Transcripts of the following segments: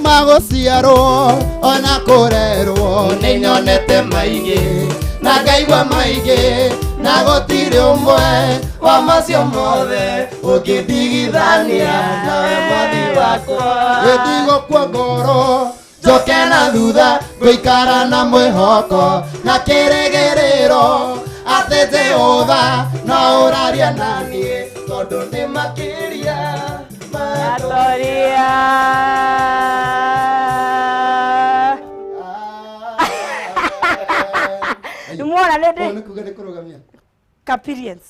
Kuma gũciarwo ona kũrerwo, nĩ nyonete maingĩ na ngaigua maingĩ, na gũtirĩ ũmwe wa macio mothe ũngĩndigithania nawe, mwathi wakwa. Gĩtigũkua ngoro njoke na thutha, ngũikara na mwĩhoko na kĩrĩgĩrĩro atĩ Jehova no ũraria na niĩ, tondũ nĩ makĩria Atoria. Nĩmuona nĩ ndĩ Nĩ kuga nĩ kũrũgamia Experience.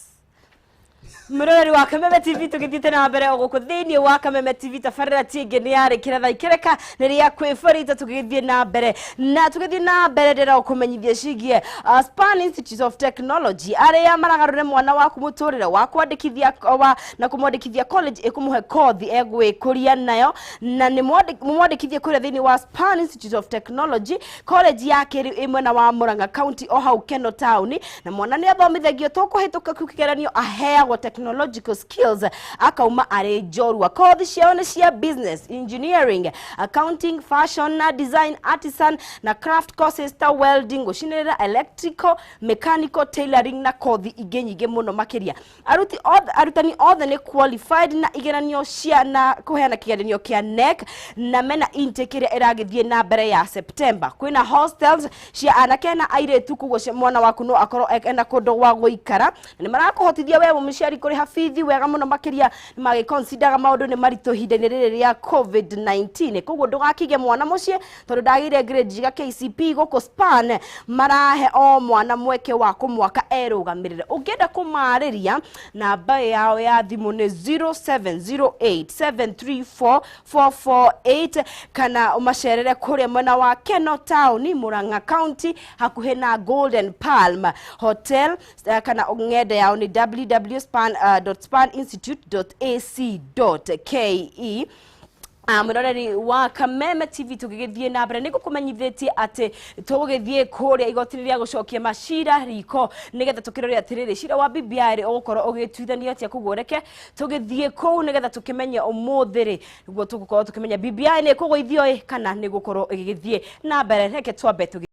Mwĩroreri wa Kameme TV, tũgĩthiĩte na mbere o gũkũ thĩinĩ wa Kameme TV, tabarĩra tingĩ nĩ yarĩkĩra thaa ikĩreka nĩ rĩa kwĩbarita. Tũgĩthiĩ na mbere na tũgĩthiĩ na mbere, ndĩrenda kũmenyithia cigie Span Institute of Technology, arĩa maragarũre mwana waku mũtũrĩre wa kwandĩkithia wa na kũmwandĩkithia college ĩkũmũhe kothi egwĩkũria nayo, na nĩ mũmwandĩkithie kũrĩa thĩinĩ wa Span Institute of Technology, college ya kĩrĩu ĩ mwena wa Murang'a County, o hau Keno Town. Na mwana nĩ athomithagio tũkũhĩtũka kĩu kĩgeranio, aheagwo technological skills, akauma arĩ njorua. Kothi ciao nĩ cia business, engineering, accounting, fashion na design, artisan na craft courses ta welding, gũcinĩrĩra, electrical, mechanical, tailoring na kothi ingĩ nyingĩ mũno makĩria. Aruti othe, arutani othe nĩ qualified na igeranio cia na kũheana kĩgeranio kĩa KNEC, na mena intake ĩrĩa ĩragĩthiĩ na mbere ya September. Kwĩna hostels cia anake na airĩtu, koguo mwana waku no akorwo ena kũndũ gwa gũikara, na nĩ marakũhotithia we mũciari kũrĩha bithi wega mũno makĩria. Nĩ magĩconsideraga maũndũ nĩ maritũ ihinda-inĩ rĩrĩ rĩa COVID-19, koguo ndũgakige mwana mũciĩ tondũ ndagĩire grade njega KCP. Gũkũ Span marahe o mwana mweke wa kũmwaka erũgamĩrĩre. Ũngĩenda kũmarĩria, namba yao ya thimũ nĩ 0708734448, kana ũmacerere kũrĩa mwena wa Keno Town, Murang'a County, hakuhĩ na Golden Palm Hotel, kana ng'enda yao nĩ www.span.spaninstitute.ac.ke. Mwĩroreri wa Kameme TV, tũgĩgĩthiĩ na mbere, nĩ ngũkũmenyithĩtie atĩ tũgũgĩthiĩ kũrĩa igoti-inĩ rĩa gũcokia macira riko, nĩgetha tũkĩrore atĩrĩrĩ, cira wa BBI rĩ, ũgũkorwo ũgĩtuithanio atĩa. Koguo reke tũgĩthiĩ kũu nĩgetha tũkĩmenye ũmũthĩ rĩ, nĩguo tũgũkorwo tũkĩmenya BBI nĩ ĩkũgũithio ĩ kana nĩ gũkorwo ĩgĩgĩthiĩ na mbere. Reke twambe tũgĩ